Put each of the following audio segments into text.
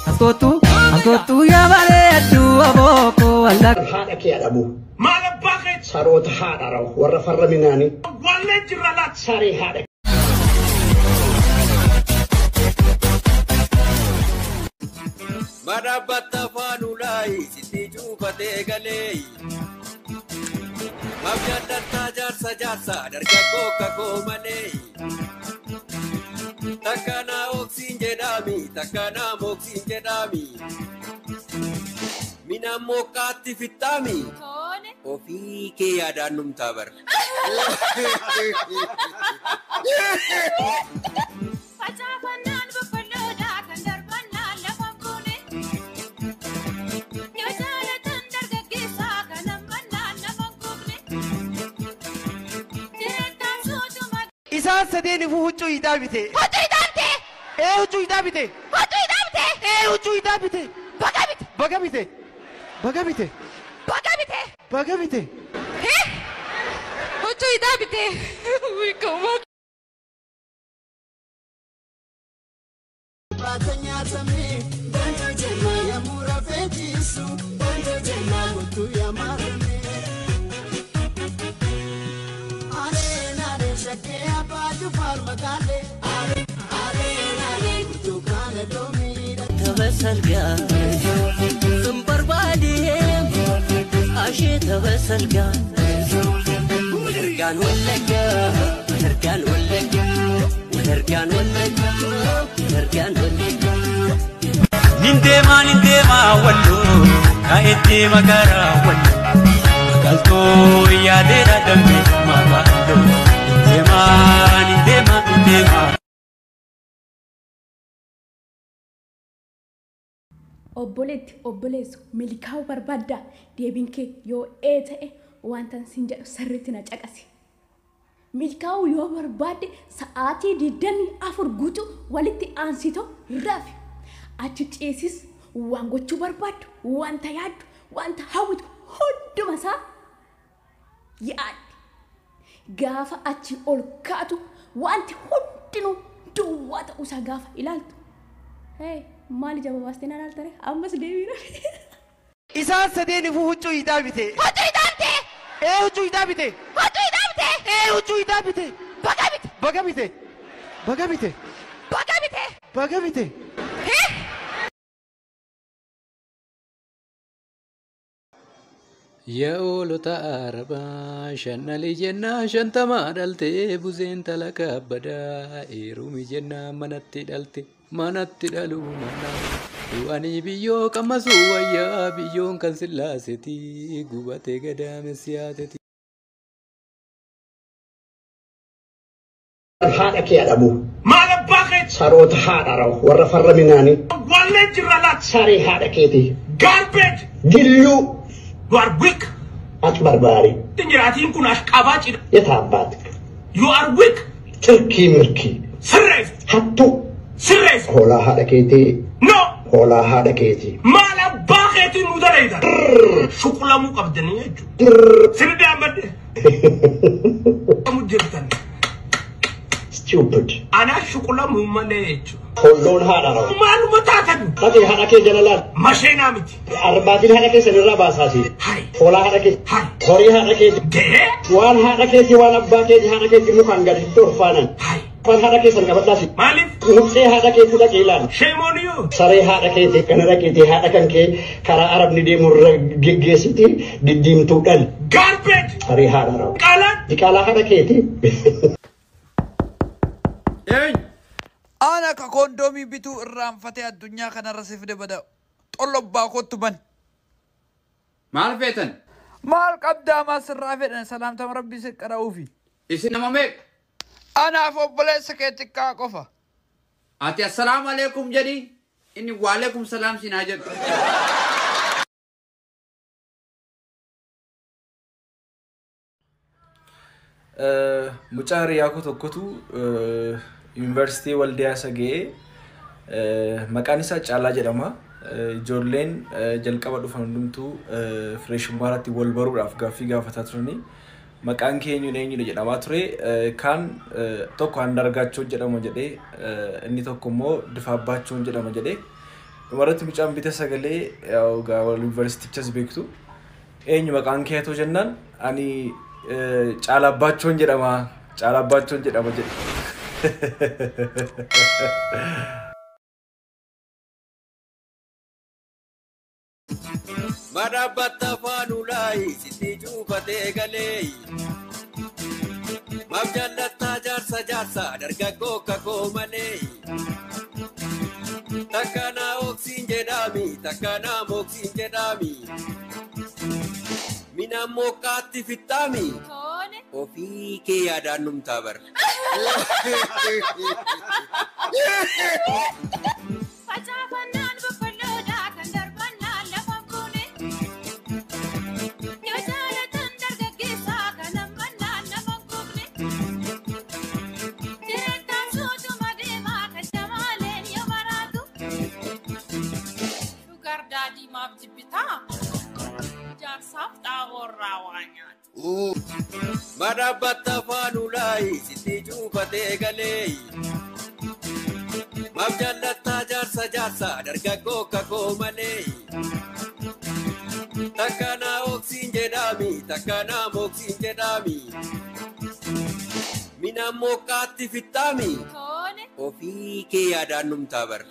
Askootu askootu yaa bareeddu abooko walla. Haadha kee adhabu. Maal abbaa kee? Saroota haadha rawu warra farra minaanii. Wallee jirra laata. Saree haadha. Marabbata faanulaayi sitti cuufatee galee. Maaf jaallattaa jaarsa jaarsa dargaggoo kakoo malee. Takkanaa oksiin jedhaami takkanaa moksiin jedhaami. Mina moqqaatti fixxaami. Ofii kee yaadaan numtaa bara. Facaafannaan boqqolloodha kan darbannaan lafaan kuune. Yoo jaalatan dargaggeessaa kan hammannaan nama hin kuufne. Jireettaan suutuma. Isaan sadeeniifuu huccuu hidhaa bite. Huccuu hidhaa bite! Ee huccuu hidhaa bite. Huccuu hidhaa bite! Ee huccuu hidhaa bite. Baga bite! Baga bite. Baga bite. Baga bite! Baga bite. Hee! Huccuu hidhaa bite! Baata nyaatamee dandoo jennaa yemmuu rafee ciisu dandoo jennaa guutuu yamaaramee. Aleen aleen shakkee abbaa jufaar makaalee aleen aleen aleen guutuu kana doomiidha. Tabasalgaa sun barbaadee ashee tabasalgaa. Ergaan wallaggaa ergaan wallaggaa ergaan wallaggaa ergaan wallaggaa. Nindeema nindeema walloo kaa'etti makaraa walloo galtoo yaadeera dambe mabaaloo nindeema nindeema nindeema. Obboleetti obboleessu milkaa'uu barbaaddaa deebiin kee yoo ee ta'e wanta siin jedhu sirriitti na caqasi. Milkaa'uu yoo barbaadde sa'aatii 24 guutuu walitti aansitoo rafi. Achi ceesis waan gochuu barbaaddu, wanta yaaddu, wanta hawwitu hunduma isaa yaaddi. Gaafa achi ol kaatu wanti hundinuu duwwaa ta'uusaa gaafa ilaaltu. Hee maali jaba baastee na ilaalta ree? Ammas deebii rafi. Isaan sadeeniifuu huccuu hidhaa bite. Huccuu hidhaa bite! Ee huccuu hidhaa bite. Huccuu hidhaa bite! Ee huccuu hidhaa bite. Baga bite! Baga bite. Baga bite. Baga bite! Baga bite. Hee! Yaa arabaa shannalii jennaa shantamaa dhaltee buzeen talaqa abbadaa heerumi jennaa manatti dhalte manatti dhaluu mannaa du'anii biyyoo qammasuu wayyaa biyyoon kan sillaaseti gubatee gadaame siyaaseti. Haadha kee adhabu. Maal abbaa kee? Saroota haadha rawu warra farra minaanii. Wallee jirra laata. Saree haadha keeti. Garbage! Gilluu. You are weak. Ati barbaari. Jiraatiin kun ashqabaa cidha. Yeta abbaat. You are weak. Tirkii mirkii. Sirreessi. Hattuu. Sirreessi. Hoolaa haadha keetii. No. Hoolaa haadha keetii. Maal abbaa keetiin nu dalayda. Shuqulamuu qabdanii jechuudha. Sirri dhaabadde. Kamu jirtan. Stupid. Anaa shuqulamuu malee jechuudha. Holloon haadha rawu. Maaluma taatan. Dhaqee haadha kee jala laal. Masheenaa miti. Arbaatiin haadha keessan irraa baasaasi. Hai. Hoolaa haadha kee. Hai. Horii haadha kee. Gahee. Waan haadha keetii waan abbaa keetii haadha keetii mukaan gadi torfaanan. Hai. Waan haadha keessan qabadhaasi. Maaliif? Muxxee haadha keetii dhaqee ilaali. Shame on you. Saree haadha keetii kana dhaqeetii haadha kan kee karaa arabni deemu irra geggeessiti diddiimtuu dhali. Garbage. Saree haadha rawu. Qaalaan. Diqaalaa haadha keetii. Eenyu? Ana ka koondoomii bituu irraanfatee addunyaa kanarra si fide bada xollobbaa kottu ban. Maal feetan? Maal qabdaa maal sirraa fedhan salaamtama rabbii si qara'uufi. Isin nama meeqa? Anaaf obboleessa kee xiqqaa qofa. Ati assalaamu alaikum jedhi inni waalaikum salaam siin haa jedhu. Mucaa hiriyaa koo tokkotu yuunivarsiitii Waldiyaa isa ga'ee maqaan isaa Caalaa jedhama. Ijoolleen jalqaba dhufan hundumtuu fireeshummaa irratti wal baruudhaaf gaaffii gaafataa turani. Maqaan kee eenyudha eenyudha jedhamaa ture. Kaan tokko Andargaachoo jedhama jedhee, inni tokko immoo Difaabbaachoo jedhama jedhee. Dhumarratti mucaan bita sagalee yuunivarsiitichas beektu. Eenyu maqaan kee haa jennaan ani Caalabbaachoon jedhama, Caalabbaachoon jedhama jedhe. Marabbata faanulaayi sitti cuufatee galee. Maaf jaallattaa jaarsa jaarsa dargaggoo kakoo malee. Takkanaa oksiin jedhaami takkanaa moksiin jedhaami. Minaan mookkaatti fixxaami. Ofii kee yaadaan numtaa bara. Facaafannaan boqqolloodhaa kan darbannaan lafa buune. Yoo jaalatan dargaggeessaa kan hammannaan nama gubne. Jireenyaan suutuma deemaa kan shamaaleen yoo maraatu. Shugar daadii maaf jibbitaa? Jaarsaaf xaaborraa waa nyaatu. Marabbata faanulaayi sitti cuufatee galee. Maaf jaallattaa jaarsa jaarsa dargaggoo kakoo malee. Takkanaa oksiin jedhaami takkanaa moksiin jedhaami. Minaan mookkaatti fixxaami. Ofii kee yaadaan numtaa bara.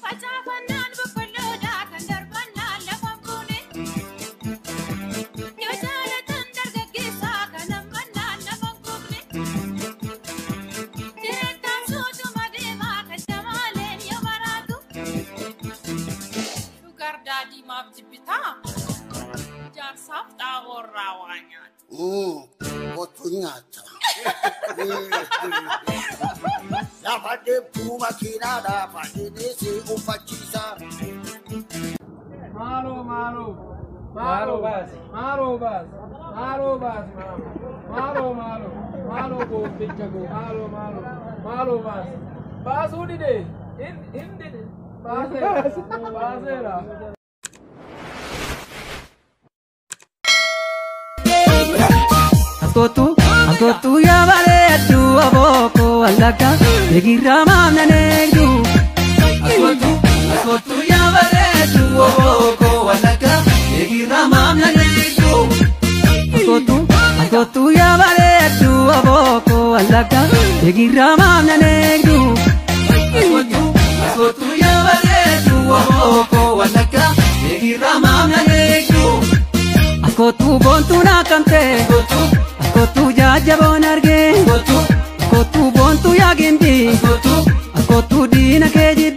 Facaafannaan boqqolloodhaa kan darbannaan lafa buune. Yoo jaalatan dargaggeessaa kan hammannaan nama gubne. Jireenyaan suutuma deemaa kan shamaaleen yoo maraatu. Shugar daadii maaf jibbitaa? Jaarsaaf xaaborraa waa nyaatu. Kottu nyaata. Lafa deemtuu makiinaadha fadhiinis uffachiisa. Maaloo maaloo maaloo baasi maaloo baasi maaloo baasi maaloo maaloo maaloo goofticha koo maaloo maaloo maaloo baasi baasuu dide hin dide baaseera baaseera. Askootu askootu yaa bareeddu abooko wallagga eegirraa maamna neegdu. Askootu askootu yaa bareeddu abooko wallagga eegirraa maamna neegdu. Askootu askootu yaa bareeddu abooko wallagga eegirraa maamna neegdu. Askootu askootu yaa bareeddu abooko wallagga eegirraa maamna neegdu. Askootu boontuu naakamte. Askootu jajjaboon argee. Askootu boontuu yaa gimbii. Askootu diina kee jibbi.